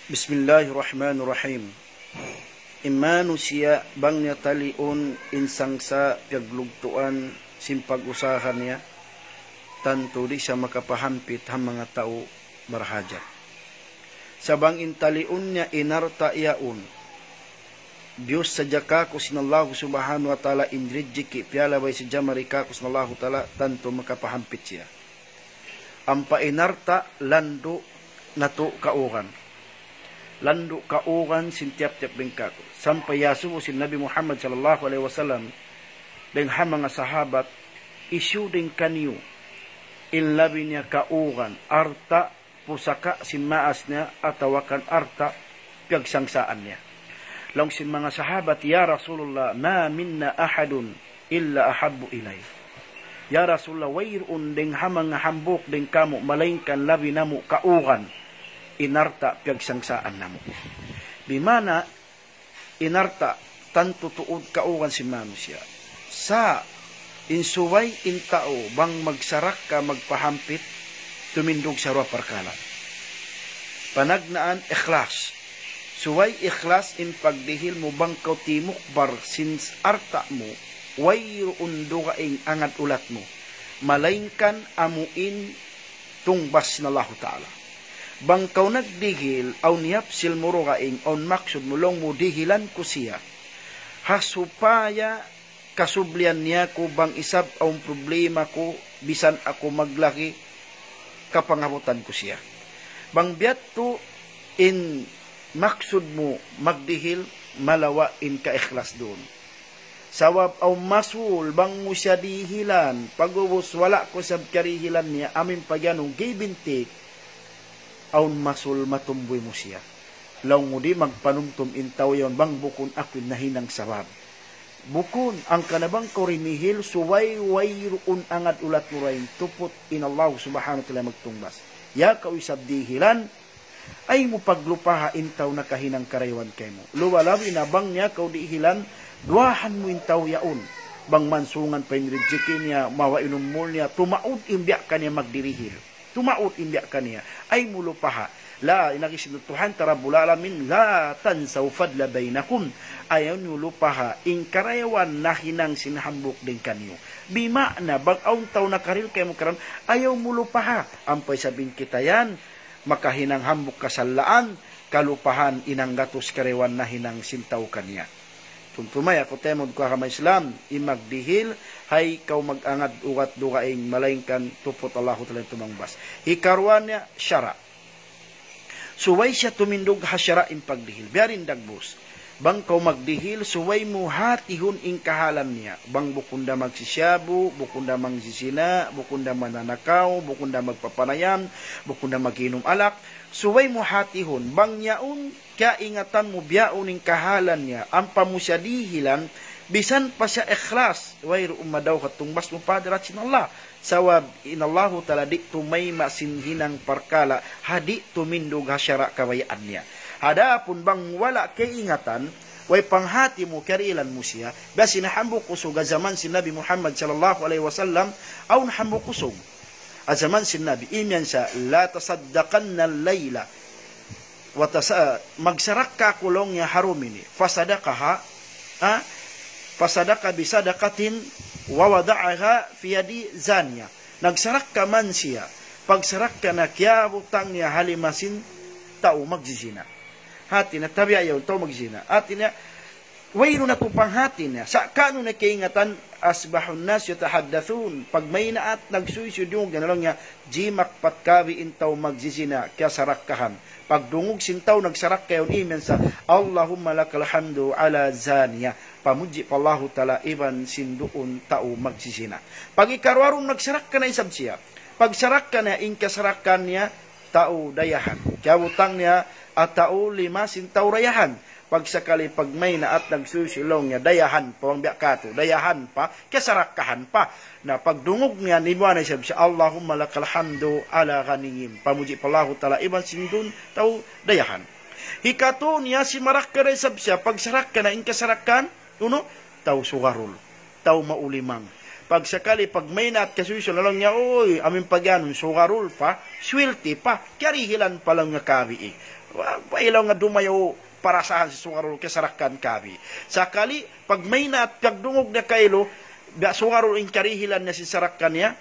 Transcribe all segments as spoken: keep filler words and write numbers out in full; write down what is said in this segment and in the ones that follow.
Bismillahirrahmanirrahim. In manusiya' bang niya taliun in sangsa' piyaglugtuan sin pag-usaha niya, tantu di' siya makapahampit ha manga tau barhajat. Sa' bang in taliun niya in alta' yaun, biyus sadja kāku' sin Allahu Subhanahu wa Ta'ala, in rijiki' piyalabay sadja mari kāku' sin Allahu Ta'ala, tantu makapahampit siya. Ampa in alta' landu' natu' kauran. Landu' kauran sin tiyap-tiyap dayn kāku'. Sampay iyasubu sin Nabi Muhammad sallallahu alayhi wasallam dayn ha manga sahabat, hisiyu dayn kaniyu in labi niya kauran, alta', pusaka' sin maas niya, atawa kan alta' piyagsangsaan niya. Laung sin manga sahabat, "Ya Rasulullah, ma minna ahadun illa ahabbu ilay." Ya Rasulullah, wayruun dayn ha manga hambuuk dayn kāmu', malaingkan labi namu' kauran in alta' piyagsangsaan namu'. Bima'na, in alta' tantu tuud kauran sin manusiya'. Sa' in subay in tau bang magsarakka, magpahampit, tumindug sa duwa parkala'. Panagnaan, ikhlas. Subay ikhlas in pagdihil mu bang kaw timukbal sin alta' mu, wayruun dugaing angad ulat mu, malaingkan amu in tungbas sin Allahu Ta'ala. Bang kaw nagdihil, awn yapsil mu dugaing, awn maksud mu, laung mu dihilan ku siya ha supaya kasublian niya aku bang isab awn problema ku, bisan aku maglagi, kapangabutan ku siya. Bang biya' yadtu in maksud mu magdihil, malawa' in kaikhlas duun. Sabab awn masul bang mu siya dihilan, pag'ubus wala' kaw isab karihilan niya, amu in pag'iyanun give and take, awn masul matumbuy mu siya. Laung mu di' magpanumtum in tau yaun bang bukun aku in nahinang sabab. Bukun, hangkan na bang kaw dimihil, subay wayruun angad ulat mu dayn, tuput in Allah Subhanahu wa Ta'ala magtungbas. Ya kaw isab dihilan, ayaw mu paglupaha in tau nakahinang karayawan kaymu. Luwal labi na bang niya kaw dihilan, duwaahan mu in tau yaun. Bang mansungan pa in rijiki niya, mawa' in umul niya, tumaud in biya' kaniya magdirihil. Tumaud in biya' kaniya. Ayaw mu lupaha. La, in agi sin Tuhan ta Rabbul Alamin, لا تنسوا الفضل بينكم. Ayaw niyu lupaha in karayawan nahinang sin hambuuk dayn kaniyu. Bima'na, bang awn tau nakarihil kaymu karayawan, ayaw mu lupaha. Ampa isab in kita yan, makahinang hambuuk kasalaan, kalupahan in hanggatus karayawan nahinang sin tau kaniya. Tumtuma ya, aku taymanghud ku ha agama Islam, in magdihil, ayaw kaw mag-angad ulat dugaing, malaingkan tuput Allahu Ta'ala in tumangbas. Hikaruwa niya, sara'. Subay siya tumindug ha sara' in pagdihil. Biya' diin dagbus. Bang kaw magdihil, subay mu hatihun in kahalan niya. Bang bukun da magsisiyabu, bukun da magsizina, bukun da mananakaw, bukun da magpapanayam, bukun da mag-inum alak. Subay mu hatihun. Bang yaun kaingatan mu bihaun in kahalan niya, ampa mu siya dihilan, bisan pa siya ikhlas, wayruun madawhat tungbas mu pa hadarat sin Allah. Sabab in Allahu Ta'ala di' tumayma' sin hinang parkala', ha di' tumindug ha sara' kabayaan niya. Adapun bang wala' kaingatan, way panghati mu, karihilan mu siya, biya' sin hambuuk usug ha jaman sin Nabi Muhammad sallallahu alayhi wasallam, awn hambuuk usug. Ha jaman sin Nabi, imiyan sa, لا تصدقن الليلة. Wa tasa-, magsarakka aku laung niya ha dum ini. فصدقها, ha? فصدق بصدقة ووضعها في يد زانية. Nagsarakka man siya. Pagsarakka niya kiyabutang niya ha lima sin tau magzizina. Hati niya tabiya' yaun tau magzizina. Hati niya, wayruun na tuud panghati niya. Sa' kunu' na kaingatan, أصبح الناس يتحدثون. Pagmaynaat, nagsuysuy diyungug na laung niya, jimakpat kabi in tau magzizina, kiyasarakkahan. Pagdungug sin tau nagsarakka yaun imiyan sa, اللهم لك الحمد على زانية. Pamudji pa Allahu Ta'ala iban sin duun tau magzizina. Pag hikaruwa dum nagsarakka na isab siya. Pagsarakka na in kasarakkahan niya, tau dayahan. Kiyabutang niya, ha tau lima sin tau dayahan. Pagsakali pagmaynaat nagsuysuy laung niya, dayahan pa, bang biya' katu', dayahan pa, kiyasarakkahan pa. Na pagdungug niya, nimuwa' na isab siya, اللهم لك الحمد على غني. Pamudji pa Allahu Ta'ala, iban sin duun tau dayahan. Hikatu niya, simarakka na isab siya, pagsarakka na in kasarakkahan, unu, tau sugarul, tau maulimang, Pag sakali, pag maynaat kasuy-suy, laung niya, "Uy, amin pag-anun, sugarol pa, swelti pa, kiyarihilan pa laung niya kabi eh. Wa, wa ilaw nga dumayaw parasahan sin sugarol, kiyasarakkan kabi." Sakali, pag maynaat, pagdungug niya kailu, biya' sugarol in kiyarihilan niya sin sarakka niya,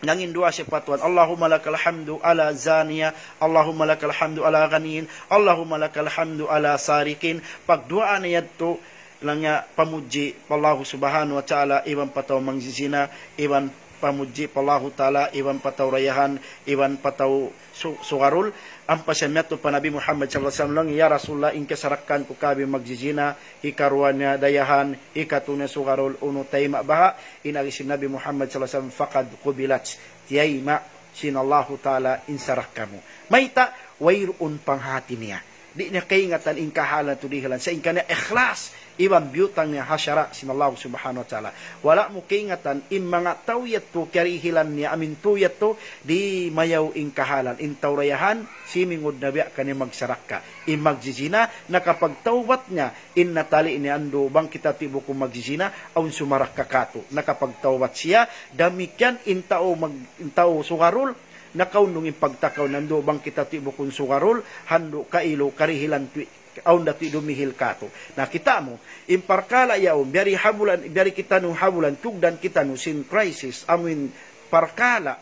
nangin duwaa siya pa Tuhan, "اللهم لك الحمد على زانية، اللهم لك الحمد على غني، اللهم لك الحمد على سارق." Pagduwaa niya yadtu, laung niya pamudji pa Allahu Subhanahu wa Ta'ala, iban pa tau magzizina, iban pamudji pa Allahu Ta'ala, iban pa tau dayahan, iban pa tau su-, sugarol. Ampa siya miyadtu pa Nabi Muhammad sallallahu alayhi wasallam, laung niya, "Ya Rasulullah, in kasarakkan ku kabi magzizina, hikaruwa niya dayahan, hikatu niya sugarol, unu tayma' baha'?" In agi sin Nabi Muhammad sallallahu alayhi wasallam, "فقد قبلت." Tiyayma' sin Allahu Ta'ala in sarakka mu. Mayta'? Wayruun panghati niya. Di' niya kaingatan in kahalan natu' dihilan. Sa' in kaniya ikhlas, iban biyutang niya ha sara' sin Allahu Subhanahu wa Ta'ala. Wala' mu kaingatan in manga tau yadtu kiyarihilan niya, amin tau yadtu, di' mayaw in kahalan. In tau dayahan, simingud na biya' kaniya magsarakka. In magzizina, nakapagtawbat niya, in natali' niya, andu', bang kita ti bukun magzizina, awn sumarakka katu'. Nakapagtawbat siya, damikkiyan in tau mag-, in tau sugarol, nakaundung in pagtakaw, andu', bang kita ti bukun sugarol, andu', kailu, karihilan ti, awn da ti dumihil katu'. Na kita' mu, in parkala' yaun, biyari ha bulan, biyari kitaniyu ha bulan, tugdan kitaniyu sin crisis, amu in parkala',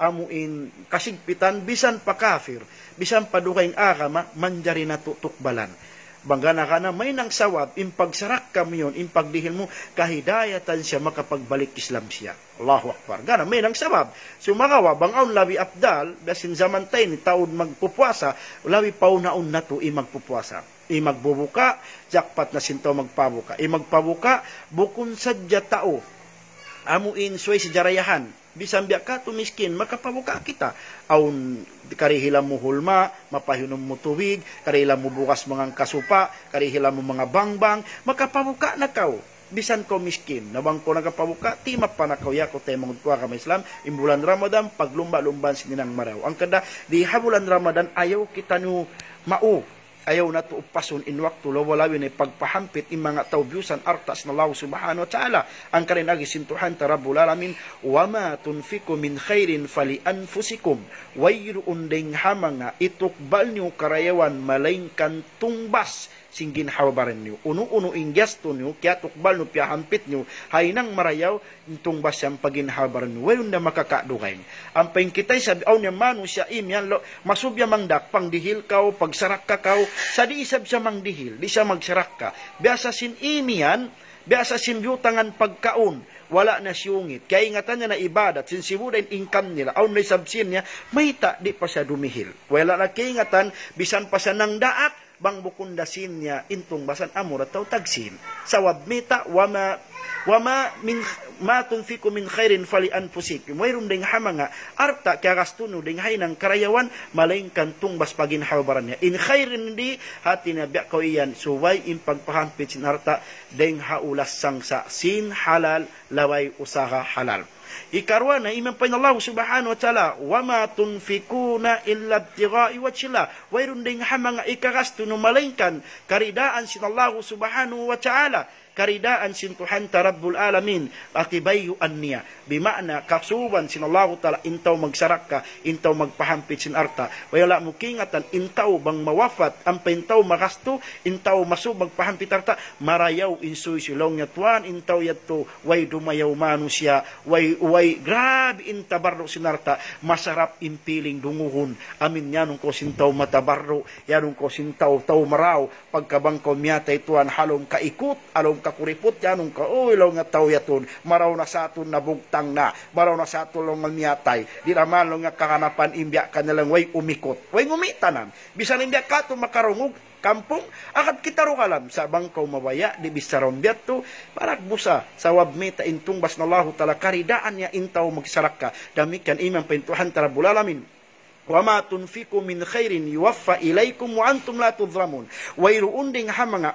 amu in kasigpitan, bisan pa kafir, bisan pa dugaing agama, manjari natu' tukbalan. Bang gana-gana, mahinang sabab, in pagsarakka mu yan, in pagdihil mu, kahidayatan siya, makapagbalik Islam siya. Allahu Akbar. Gana, mahinang sabab. Sumagawa', bang awn labi afdal, biya' sin jaman ta ini, tau magpupuasa, labi paunahun natu', in magpupuasa. In magbubuka, jackpot na sin tau magpabuka. In magpabuka, bukun sadja tau. Amu in subay sadja dayahan. Bisan biya' katu' miskin, makapabuka kita. Awn karihilan mu hulma, mapahinum mu tubig, karihilan mu bugas mangan kasupa, karihilan mu manga bangbang, makapabuka na kaw. Bisan kaw miskin, na bang kaw nakapabuka, timappa na kaw, ya kaw taymanghud ku ha agama Islam, in bulan Ramadan, paglumba'-lumbaan sin hinang marayaw. Hangkan da, di ha bulan Ramadan, ayaw kitaniyu mau. Ayaw natu' upasun in waktu, labi-labi na in pagpahampit in manga tau biyusan alta' sin Allah Subhanahu wa Ta'ala. Hangkan in agi sin Tuhan ta Rabbul Alamin, "وما تنفقوا من خير فلأنفسكم." Wayruun dayng ha manga itukbal niyu karayawan malaingkan tungbas sin ginhawa-baran niyu. Unu-unu in gastu niyu, kiyatukbal niyu, piyahampit niyu ha hinang marayaw, in tungbas yan pa ginhawa-baran niyu. Wayruun da makakadugaing. Ampa in kita isab, awn niya manusiya' imiyan, laung, maksud biya' mangdak, pangdihil kaw, pagsarakka kaw, sa' di' isab siya mangdihil, di' siya magsarakka. Biya' sa sin imiyan, biya' sa sin biyutangan pagkaun, wala' na siyungit. Kaingatan niya na ibadat, sin sibu' da in income nila, awn na isab sin niya, mayta' di' pa siya dumihil. Wala' na kaingatan, bisan pa siya nangdaak, bang bukun da sin niya, in tungbasan amu ra tau tagsin. Sabab mayta', "وما، وما من، ما تنفقوا من خير فلأنفسكم." Wayruun dayng ha manga alta' kiyagastu niyu dayng ha hinang karayawan, malaingkan tungbas pa ginhawa-baran niya. In khair ini, hati niya biya' kaw yan, subay in pagpahampit sin alta' dayng ha ulas sangsa' sin halal, labay usaha halal. Hikaruwa na, imiyan pa in Allah Subhanahu wa Ta'ala, "وما تنفقون إلا ابتغاء وجه الله." Wayruun dayng ha manga ikagastu niyu malaingkan karidaan sin Allah Subhanahu wa Ta'ala, karidaan sin Tuhan ta Rabbul Alamin, ati bayu' niya. Bima'na kasuban sin Allah Ta'ala, in tau magsarakka, in tau magpahampit sin alta'. Wala' mu kaingatan, in tau bang mawafat, ampa in tau magastu, in tau maksud magpahampit alta', marayaw in suysuy, laung niya, "Tuwan, in tau yadtu, way dumayaw manusiya', way, way, grabe in tabarru' sin alta', masarap in piling dungugun." Amin, yaun kaw sin tau matabarru', yaun kaw sin tau, tau marayaw, pagka bang kaw miyatay tuwan ha lawm kaikut, ha lawm kakuriput, yaun kaw, "Uy," laung niya, "tau yatun, marayaw na sa yatun nabugtang na, marayaw na sa yatun," laung niya, "miyatay. Di' na man," laung niya, "kaganapan in biya' kaniya laung way umikut, way ngumitanan. Bisan in biya' katu' makarungug, kampung, agad kita dugaing, sa' bang kaw mabaya', di' bichara biya' yadtu, paragbusa, sabab mayta', in tungbas sin Allahu Ta'ala, karidaan niya in tau magsarakka." Damikkiyan imiyan pa in Tuhan ta Rabbul Alamin, "وما تنفقوا من خير يوف إليكم وأنتم لا تظلمون." Wayruun dayng ha manga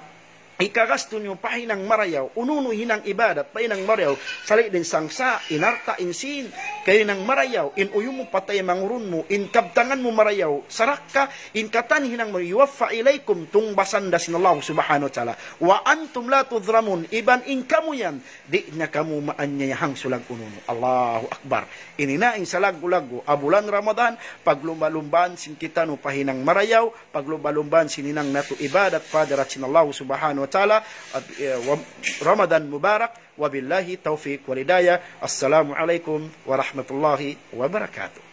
hikagastu niyu pa hinang marayaw, unu-unu hinang ibadat pa hinang marayaw, sali' dayn sangsa', in alta', in sīn, kay hinang marayaw, in uyum mu pa taymanghud mu, in kabtangan mu marayaw, sarakka, in katan hinang mu, يوفى إليكم, tungbasan da sin Allah subhanahu wa ta'ala. وأنتم لا تظلمون, iban in kamu yan, di' niya kamu maanyaya hangsulag unu-unu. Allahu Akbar. Ini na in salaggu'-laggu', ha bulan Ramadan, paglumba-lumbaan sin kitaniyu pa hinang marayaw, paglumba-lumbaan sin hinang natu' ibadat pa hadarat sin Allah subhanahu wa ta'ala, at, eh, wa-, Ramadan Mubarak, وبالله التوفيق والهداية. السلام عليكم ورحمة الله وبركاته.